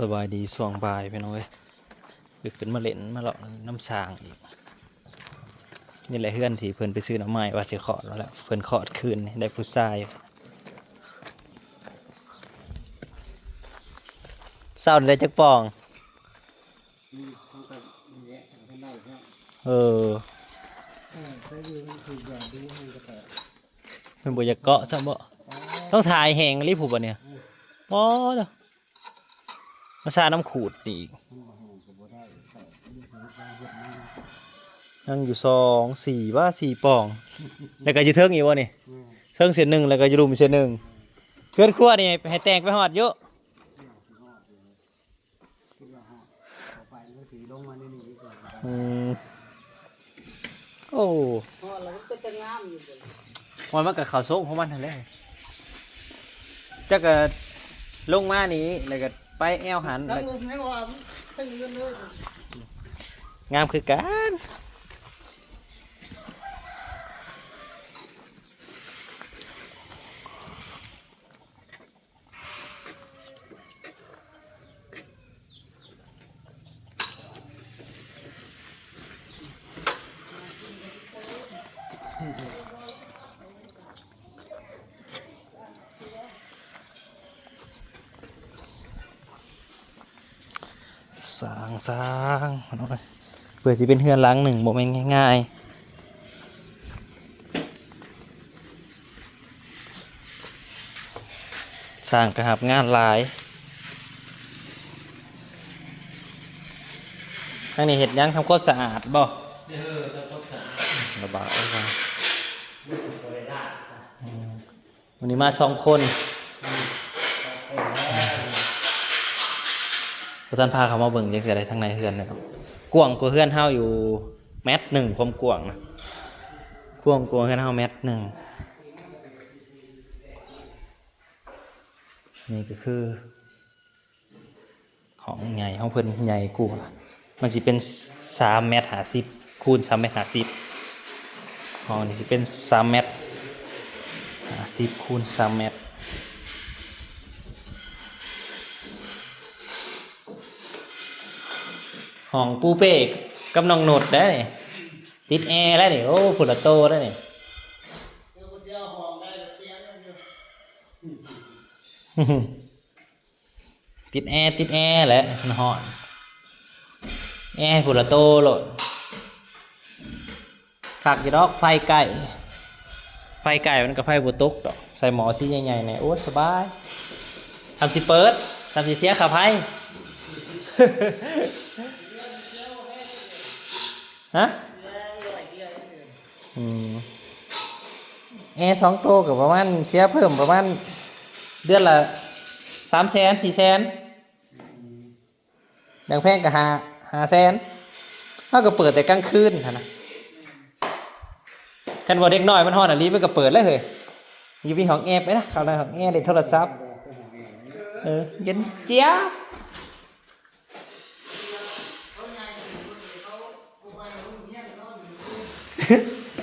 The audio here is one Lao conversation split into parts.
ສະບາຍດີຊ່ວງບ່າຍພີ່ນ້ອງເອີຍ ຄືຂຶ້ນມາເຫຼັ້ນມາເລາະນຳຊ່າງອີກ. ນີ້ແຫຼະເຮືອນທີ່ເພິ່ນໄປຊື້ໜໍ່ໄມ້ວ່າຊິຂອດວ່າແລ້ວ ເພິ່ນຂອດຄືນນີ້ໄດ້ຜູ້ຊາຍ. ເຊົ້ານີ້ໄດ້ຈັກປ່ອງ? ເອີ ເພິ່ນບໍ່ຢາກເກາະຊ້ຳບໍ? ຕ້ອງຖ່າຍແຮງອີ່ຫຼີພຸ້ນບັດນີ້. ອໍ ມາຊານ້ຳຂູດນີ້ອີກ ມັນບໍ່ແຫ້ງກໍບໍ່ໄດ້ ມັນເຮັດມາເຮັດມາ ຍັງຢູ່ສອງ ສີ່ ວ່າສີ່ປ່ອງ ແລ້ວກໍຢູ່ເທິງອີກບໍ່ນີ້? ແມ່ນ ເທິງເສັ້ນໜຶ່ງ ແລ້ວກໍຢູ່ລຸ່ມເສັ້ນໜຶ່ງ. ເຮືອນຄົວນີ້ໃຫ້ແຕ່ງໄປຮອດຢູ່ ຄິດວ່າຮອດ ເຂົ້າໄປມັນຊິລົງມາໃນນີ້ອີກ. ອືມ ໂອ້ ຮອດແລ້ວມັນເປັນຕາງາມຢູ່. ຮອດ ມັນກໍເຂົ້າໂຊງຂອງມັນຫັ້ນແຫຼະ ຈັກກະລົງມານີ້ ແລ້ວກໍໄປແອວຫັ້ນ ງາມຄືກັນ. ສ້າງ ສ້າງ ເພື່ອຊິເປັນເຮືອນຫຼັງໜຶ່ງບໍ່ແມ່ນງ່າຍໆ. ຊ່າງກໍຮັບງານຫຼາຍ. ທາງນີ້ເຮັດຫຍັງ? ທຳຄວາມສະອາດບໍ? ເອີ ທຳຄວາມສະອາດ ລະບາຍອອກມາ. ອືມ ມື້ນີ້ມາສອງຄົນ. ບໍ່ທັນພາເຂົ້າມາເບິ່ງຈັກເທື່ອໃດ ທາງໃນເຮືອນເນາະ ກວ້າງກວ່າເຮືອນເຮົາຢູ່ແມັດໜຶ່ງ ຄວາມກວ້າງນະ ກວ້າງກວ່າເຮືອນເຮົາແມັດໜຶ່ງ. ນີ້ກໍຄືຫ້ອງໃຫຍ່ ຂອງເພິ່ນໃຫຍ່ກວ່າ ມັນຊິເປັນສາມແມັດຫ້າສິບຄູນສາມແມັດຫ້າສິບ ຫ້ອງນີ້ຊິເປັນສາມແມັດຫ້າສິບຄູນສາມແມັດ. ຫ້ອງປູເປ້ກັບນ້ອງນຸດໄດ໋ ຕິດແອແລ້ວນີ້. ໂອ້ ພຸ້ນລະໂຕແລ້ວນີ້. ຕິດແອ ຕິດແອແຫຼະ ມັນຮ້ອນ ແອໃຫ້ພຸ້ນລະໂຕໂລດ. ຄັກຢູ່ດອກ ໄຟໃກ້ ໄຟໃກ້ມັນກໍໄຟບໍ່ຕົກດອກ ໃສ່ໝໍ້ສີໃຫຍ່ໆແດ່ ໂອ້ຍ ສະບາຍ. ສ່ຳຊິເປີດ ສ່ຳຊິເສຍຄ່າໄຟ. ຮະ? ອືມ ແອສອງໂຕກໍປະມານ ເສຍເພີ່ມປະມານເດືອນລະສາມແສນ ສີ່ແສນ ຢ່າງແພງກໍຫ້າ ຫ້າແສນ. ເຮົາກໍເປີດແຕ່ກາງຄືນຫັ້ນນະ ຄັນວ່າເດັກນ້ອຍມັນຮ້ອນອີ່ຫຼີ ມັນກໍເປີດແລ້ວເຮີ້ຍ. ຢູ່ມີຫ້ອງແອໄປນະ ເຂົ້າໃນຫ້ອງແອເລ່ນໂທລະສັບ. ເອີ ເຢັນຈຽບ.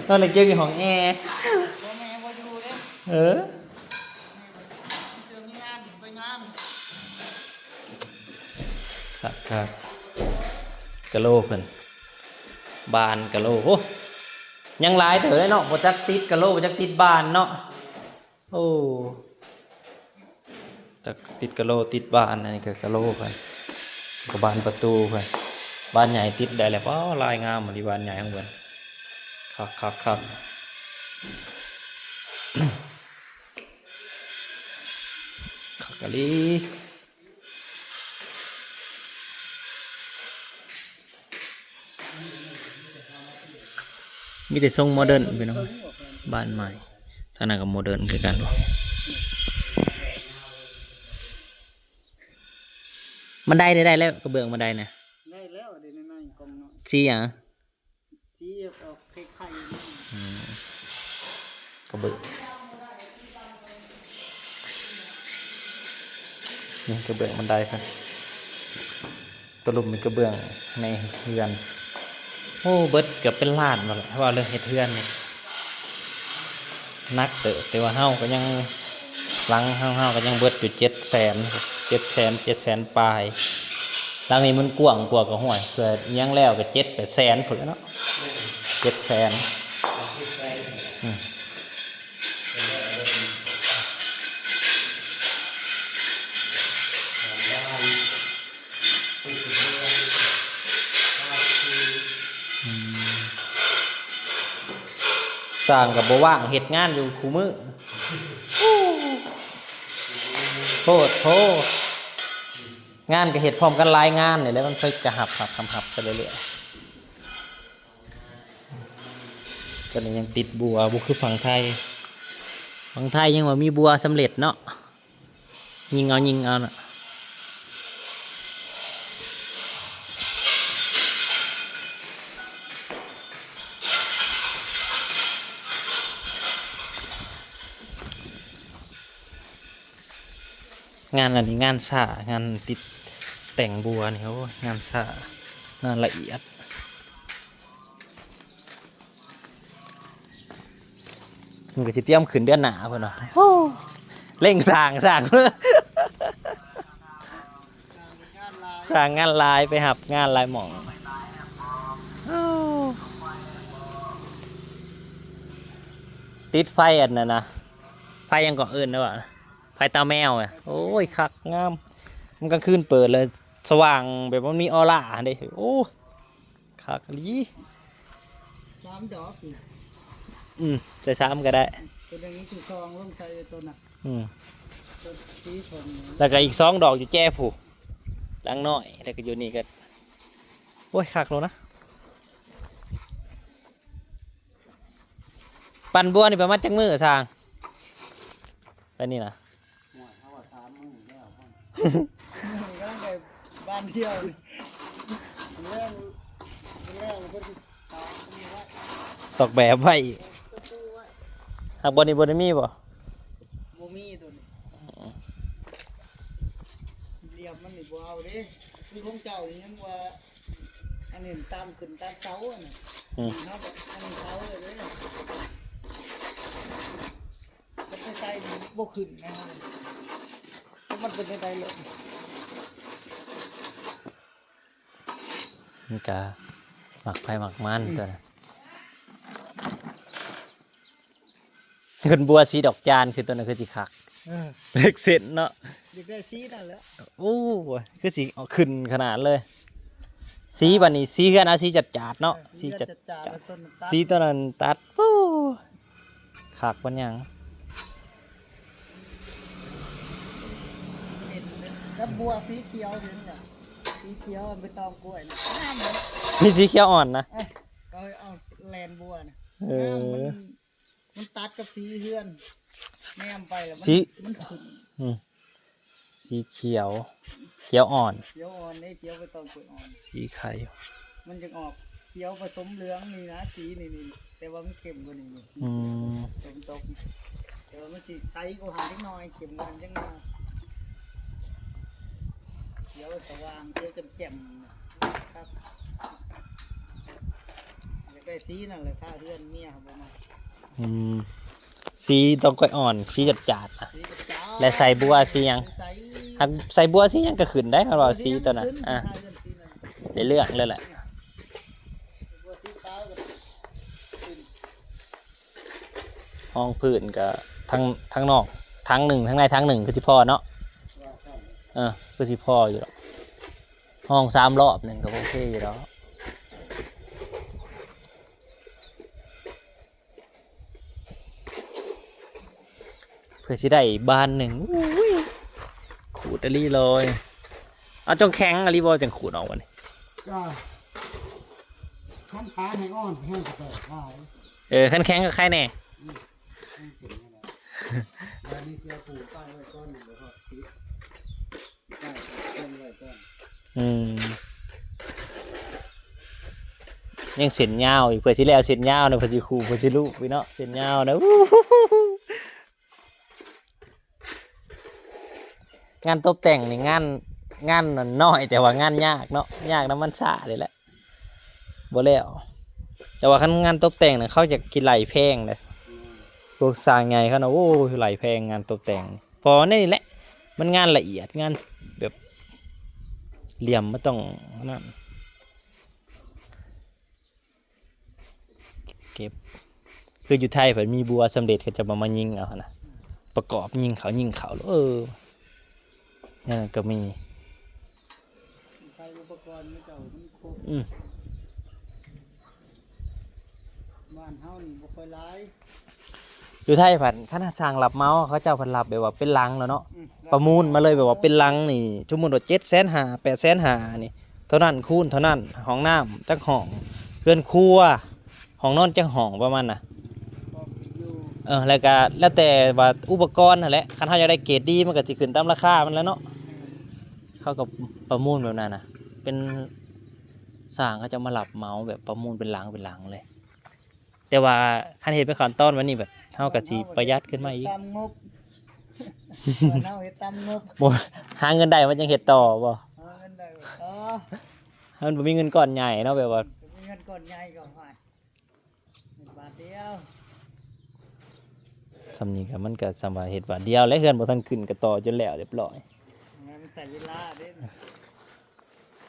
ນອນໃນເກັບຢູ່ຫ້ອງແອ. ພໍ່ແມ່ບໍ່ຢູ່ເດ້. ເອີ ເທື່ອມີງານໄປງານ. ຄັກໆ ກະໂຫຼເພິ່ນ ບານກະໂຫຼ. ໂອ້ ຍັງຫຼາຍເຕີບເດ້ເນາະ ບໍ່ຈັກຕິດກະໂຫຼ ບໍ່ຈັກຕິດບານເນາະ. ໂອ້ ຈັກຕິດກະໂຫຼຕິດບານ. ອັນນີ້ກໍກະໂຫຼໄປ ກໍບານປະຕູໄປ ບານໃຫຍ່ຕິດໄດ້ແລ້ວ. ປ້າ ລາຍງາມອີ່ຫຼີ ບານໃຫຍ່ຂອງເພິ່ນ. ຄັກໆໆ ຄັກອີ່ຫຼີ. ມີແຕ່ຊົງໂມເດີນພີ່ນ້ອງ ບ້ານໃໝ່. ທາງນັ້ນກໍໂມເດີນຄືກັນ. ບັນໄດໄດ້ແລ້ວ ກະເບື້ອງບັນໄດນະ. ໄດ້ແລ້ວ ເດ ໃນໆກ່ອງເນາະ. ສີຫຍັງ? ສີອອກໄຂ່ໆ. ອືມ ກະເບື້ອງ ນີ້ກະເບື້ອງບັນໄດເພິ່ນ ຕະລຸມມີກະເບື້ອງໃນເຮືອນ. ໂອ້ ເບິດເກືອບເປັນລ້ານພຸ້ນແຫຼະ ເວົ້າເລື່ອງເຮັດເຮືອນນີ້ ໜັກເຕີບ. ແຕ່ວ່າເຮົາກໍຍັງ ຫຼັງເຮົາ ເຮົາກໍຍັງເບິດຢູ່ເຈັດແສນ ເຈັດແສນ ເຈັດແສນປາຍ. ຫຼັງນີ້ມັນກວ້າງກວ່າກໍ ຫ້ວຍ ເພື່ອຫຍັງແລ້ວກໍເຈັດແປດແສນພຸ້ນແຫຼະເນາະ ເຈັດແສນ. ອືມ ອືມ ຊ່າງກໍບໍ່ວ່າງເຮັດງານຢູ່ຄູ່ມື້. ໂພດໂພ ງານກໍເຮັດພ້ອມກັນຫຼາຍງານນີ້ແຫຼະ ມັນເພິ່ນກໍຮັບ ຮັບ ຮັບ ຮັບໄປເລື້ອຍໆ. ຕອນນີ້ຍັງຕິດບົວ ບໍ່ຄືຝັ່ງໄທ. ຝັ່ງໄທຍັງວ່າມີບົວສຳເລັດເນາະ ຍິງເອົາ ຍິງເອົານະ. ງານອັນນີ້ງານຊ້າ ງານຕິດແຕ່ງບົວນີ້ ໂອ້ຍ ງານຊ້າ ງານລະອຽດ. ມັນກໍຊິຕຽມຂຶ້ນເດືອນໜ້າເພິ່ນວ່າ. ໂອ້ ເລັ່ງສ້າງ ສ້າງ ສ້າງງານຫຼາຍ ໄປຮັບງານຫຼາຍໝ່ອງ. ໂອ້ ຕິດໄຟອັນນັ້ນນະ ໄຟຫຍັງເກາະ ເອີ້ນວ່າ ໄຟຕາແມວອະ. ໂອ້ຍ ຄັກງາມ ມັນກາງຄືນເປີດແລ້ວສະຫວ່າງ ແບບມັນມີອອຣາເດ້. ໂອ້ ຄັກອີ່ຫຼີ. ສາມດອກນີ້ ອືມ ໃສ່ສາມກໍໄດ້ ຕົວໜຶ່ງ ຕົວສອງ ລົງໃສ່ຕົວນັ້ນ. ອືມ ຕົວສີຊົມ ແລ້ວກໍອີກສອງດອກຢູ່ແຈພູ້ ຫຼັງນ້ອຍ ແລ້ວກໍຢູ່ນີ້ກໍ ໂອ້ຍ ຄັກໂລດນະ. ປັ່ນບົວນີ້ປະມານຈັກມື້ຊ່າງ? ໄປນີ້ນະ ໂອ້ຍ ເຮົາວ່າສາມມື້ແລ້ວ ມື້ນີ້ກຳລັງໄດ້ບານດຽວນີ້ ແລ້ວ ແລ້ວເພິ່ນຊິຕອກນີ້ໄວ້ ຕອກແບບໄວ້ອີກ. ຫາກບ່ອນນີ້ບໍ່ໄດ້ມີບໍ່? ບໍ່ມີຕົວນີ້ ອືມ ຫຼ່ຽມມັນນີ້ບໍ່ເອົາເດ້ ຄືຂອງເຈົ້ານີ້ຍັງວ່າ ອັນນີ້ຕາມຂຶ້ນຕາມເສົາອັນນັ້ນ ອືມ ເຮົາກໍອັນນີ້ເສົາເລີຍເດ້ ມັນໄປໃສ່ບໍ່ຂຶ້ນນະ ມັນເປັນຈັ່ງໃດໂລດ. ມັນກະມັກໃຜມັກມັນ ອືມ ຕົວນັ້ນ. ເງິນບົວສີດອກຈານ ຄືຕົວນັ້ນຄືຊິຄັກ ເອີ ເລັກເສັ້ນເນາະ ຢາກໄດ້ສີນັ້ນແຫຼະ. ໂອ້ ຄືຊິເອົາຂຶ້ນຂະໜາດເລີຍ ສີບາດນີ້ ສີເຮືອນເອົາສີຈັດຈາດເນາະ ເອີ ສີຈັດຈາດ ສີຕົວນັ້ນຕັດ ໂອ້ ຄັກປານຫຍັງ ເຫັນກັບບົວສີຂຽວເຫັນນະ ສີຂຽວເປັນຕອງກ້ວຍນະ ງາມເລີຍ ມີສີຂຽວອ່ອນນະ ເອີ ກໍເອົາແລ່ນບົວນະ ເອີ ງາມ ມັນ ມັນຕັດກັບສີເຮືອນ ແນມໄປແລ້ວມັນ ສີ ມັນຂຶ້ນ ອືມ ສີຂຽວ ຂຽວອ່ອນ ຂຽວອ່ອນເດ້ ຂຽວໃບຕອງກ້ວຍອ່ອນ ສີໄຂ່ ມັນຈຶ່ງອອກຂຽວປະສົມເຫຼືອງນີ້ນະ ສີນີ້ ນີ້ ແຕ່ວ່າມັນເຂັ້ມກວ່ານີ້ ນີ້ ອືມ ຕົກ ແຕ່ວ່າມັນຊິໃສກວ່າຫັ້ນຈັກໜ້ອຍ ເຂັ້ມກວ່າຫັ້ນຈັກໜ້ອຍ ຂຽວສະຫວ່າງ ຂຽວແຈ່ມໆ ຄັກ ຢາກໄດ້ສີນັ້ນແຫຼະ ຖ້າເຮືອນເມຍບໍ່ມັກ ອືມ ສີຕອງກ້ວຍອ່ອນ ສີຈັດຈາດ ສີຈັດຈາດ ແລະໃສ່ບົວສີຫຍັງ ໃສ່ ຫາກໃສ່ບົວສີຫຍັງກໍຂຶ້ນໄດ໋ ຄັນວ່າສີຕົວນັ້ນ ອ່າ ໃສ່ເຮືອນສີນັ້ນ ໄດ້ເລື່ອງເລີຍແຫຼະ ບົວສີຂາວກໍຂຶ້ນ ຮອງພື້ນກໍທາງ ທາງນອກຖັງໜຶ່ງ ທາງໃນຖັງໜຶ່ງ ຄືຊິພໍເນາະ ເອີ ຄືຊິພໍຢູ່ດອກ ຮອງສາມລອບໜຶ່ງກໍໂອເຄຢູ່ດອກ. ເພື່ອຊິໄດ້ບານໜຶ່ງ ໂອ້ຍ ຂູດອີ່ຫຼີເລີຍ ເອົາ ຕ້ອງແຂງອີ່ຫຼີບໍ່ ຈັ່ງຂູດອອກບັດນີ້ ກໍຄັນປານໃຫ້ອ່ອນ ແຫ້ງກໍແຕກຂາຍ ເອີ ຄັນແຂງກໍຂາຍແດ່ ອືມ ມັນເປັນຈັ່ງໃດ ບາດນີ້ຊິເອົາປູກຕັ້ງໄວ້ກ່ອນ ແລ້ວກໍຕິດ ອືມ ຍັງເສັ້ນຍາວອີກ ເພື່ອຊິແລ້ວເສັ້ນຍາວນະ ເພື່ອຊິຄູ່ ເພື່ອຊິລູກໄປເນາະ ເສັ້ນຍາວນະ. ງານຕົບແຕ່ງນີ້ງານ ງານນ້ອຍ ແຕ່ວ່າງານຍາກເນາະ ຍາກນຳມັນຊ້ານີ້ແຫຼະ ບໍ່ແລ້ວ ແຕ່ວ່າຄັນງານຕົບແຕ່ງນະ ເຂົາຈະຄິດໄລ່ແພງເດ້ ອືມ ພວກຊ່າງໃຫຍ່ເຂົານະ ໂອ້ຍ ໄລ່ແພງງານຕົບແຕ່ງ. ພໍແນວນີ້ແຫຼະ ມັນງານລະອຽດ ງານແບບຫຼ່ຽມ ມັນຕ້ອງນັ້ນ ເກັບ ຄືຢູ່ໄທເພິ່ນມີບົວສຳເລັດ ເຂົາເຈົ້າມາ ມາຍິງເອົາຫັ້ນນະ ປະກອບຍິງເຂົາ ຍິງເຂົາ ເອີ ແນວນັ້ນກໍມີ ໃຊ້ອຸປະກອນເຂົາເຈົ້າມັນຄົບ ອືມ ບ້ານເຮົານີ້ບໍ່ຄ່ອຍຫຼາຍ ຢູ່ໄທພັດ ຄັນຊ່າງຮັບເໝົາ ເຂົາເຈົ້າພັດຮັບແບບວ່າເປັນຫຼັງແລ້ວເນາະ ອືມ ປະມູນມາເລີຍ ແບບວ່າເປັນຫຼັງນີ້ ສົມມຸດວ່າເຈັດແສນຫ້າ ແປດແສນຫ້ານີ້ ເທົ່ານັ້ນຄູນເທົ່ານັ້ນ ຫ້ອງນ້ຳຈັກຫ້ອງ ເຮືອນຄົວ ຫ້ອງນອນຈັກຫ້ອງປະມານນະ ເອີ ແລ້ວກະແລ້ວແຕ່ວ່າອຸປະກອນຫັ້ນແຫຼະ ຄັນເຮົາຢາກໄດ້ເກຣດດີ ມັນກະຊິຂຶ້ນຕາມລາຄາມັນແຫຼະເນາະ ເຂົາກໍປະມູນແບບນັ້ນນະ ເປັນ ຊ່າງເຂົາເຈົ້າມາຮັບເໝົາແບບປະມູນເປັນຫຼັງເປັນຫຼັງເລີຍ ແຕ່ວ່າຄັນເຮັດເປັນຂັ້ນຕອນແບບນີ້ ແບບເຮົາກໍຊິປະຢັດຂຶ້ນມາອີກ ຕາມງົບ ເຮົາເຮັດຕາມງົບ ບໍ່ ຫາເງິນໄດ້ມັນຈັ່ງເຮັດຕໍ່ບໍ່ ຫາເງິນໄດ້ຕໍ່ ມັນບໍ່ມີເງິນກ້ອນໃຫຍ່ເນາະ ແບບວ່າ ມີເງິນກ້ອນໃຫຍ່ກໍຫາຍ ເຮັດບາດດຽວ ສ່ຳນີ້ກໍ ມັນກໍສ່ຳວ່າເຮັດບາດດຽວແຫຼະ ເຮືອນບໍ່ທັນຂຶ້ນກໍຕໍ່ຈົນແລ້ວຮຽບຮ້ອຍ ມັນໃຊ້ເວລາເດ້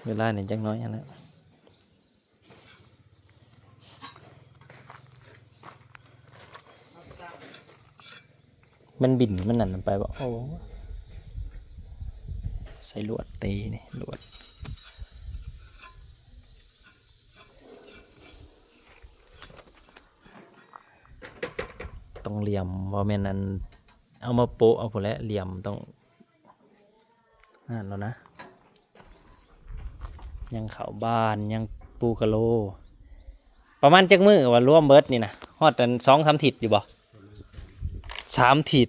ເວລານີ້ຈັກໜ້ອຍຫັ້ນແຫຼະ ມັນບິນ ມັນນັ້ນໄປບໍ່ ໂອ້ ໃສ່ລວດຕີນີ້ ລວດ ຕ້ອງຫຼ່ຽມ ບໍ່ແມ່ນອັນ ເອົາມາໂປະເອົາພຸ້ນແຫຼະ ຫຼ່ຽມຕ້ອງ ນັ້ນແລ້ວນະ ຍັງເຂົ້າບ້ານ ຍັງປູກະໂລ ປະມານຈັກມື້ວ່າລວມເບິດນີ້ນະ ຮອດອັນສອງສາມທິດຢູ່ບໍ່ ສາມທິດ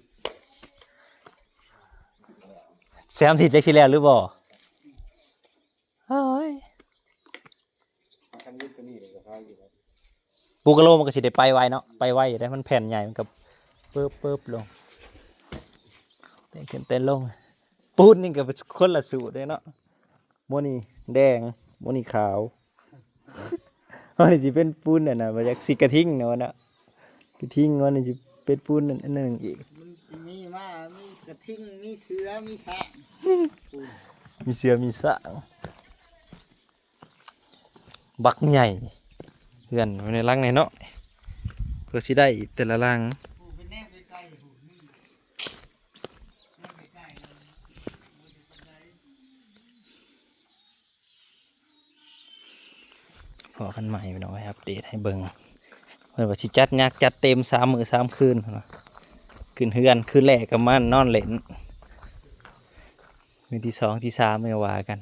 ສາມທິດຈັກຊິແລ້ວຫຼືບໍ່ ໂອ້ຍ ຄັນຍຶດຕົວນີ້ກໍພາຢູ່ແລ້ວ ປູກະໂລມັນກໍຊິໄດ້ໄປໄວເນາະ ໄປໄວຢູ່ເດ້ ມັນແຜ່ນໃຫຍ່ ມັນກໍເປີບໆລົງ ແຕ່ງຂຶ້ນແຕ່ງລົງ ປູນນີ້ກໍຄົນລະສູດເດ້ເນາະ ໝໍນີ້ແດງ ໝໍນີ້ຂາວ ອັນນີ້ຊິເປັນປູນອັນນະ ບໍ່ຢາກຊິກະທິງເນາະ ກະທິງ ອັນນີ້ຊິເປັນປູນອັນໜຶ່ງອີກ ມັນຊິມີມາ ມີກະທິງ ມີເສືອ ມີຊ້າງ ມີເສືອ ມີຊ້າງ ບັກໃຫຍ່ ເຮືອນໃນຫຼັງນ້ອຍໆ ເພື່ອຊິໄດ້ແຕ່ລະຫຼັງ ພໍ້ກັນໃໝ່ພີ່ນ້ອງເອີຍ ອັບເດດໃຫ້ເບິ່ງ ເພິ່ນວ່າຊິຈັດໜັກຈັດເຕັມສາມມື້ສາມຄືນ ຂຶ້ນເຮືອນ ຄືນແລກກໍມານອນຫຼິ້ນ ມື້ທີສອງທີສາມກໍວ່າກັນ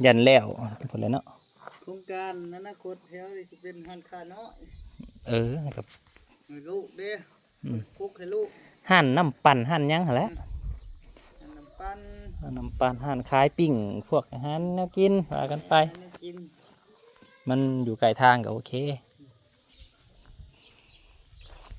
ຢ້ານແລ້ວພຸ້ນແຫຼະເນາະ ໂຄງການອະນາຄົດແຖວນີ້ຊິເປັນຮ້ານຄ້ານ້ອຍ ເອີ ໃຫ້ລູກເດ້ ອືມ ປຸກໃຫ້ລູກ ຮ້ານນ້ຳປັ່ນຮ້ານຫຍັງຫັ້ນແຫຼະ ອືມ ຮ້ານນ້ຳປັ່ນ ຮ້ານນ້ຳປັ່ນ ຮ້ານຂາຍປີ້ງ ພວກອາຫານແນວກິນ ວ່າກັນໄປ ແນວກິນ ມັນຢູ່ໃກ້ທາງກໍໂອເຄ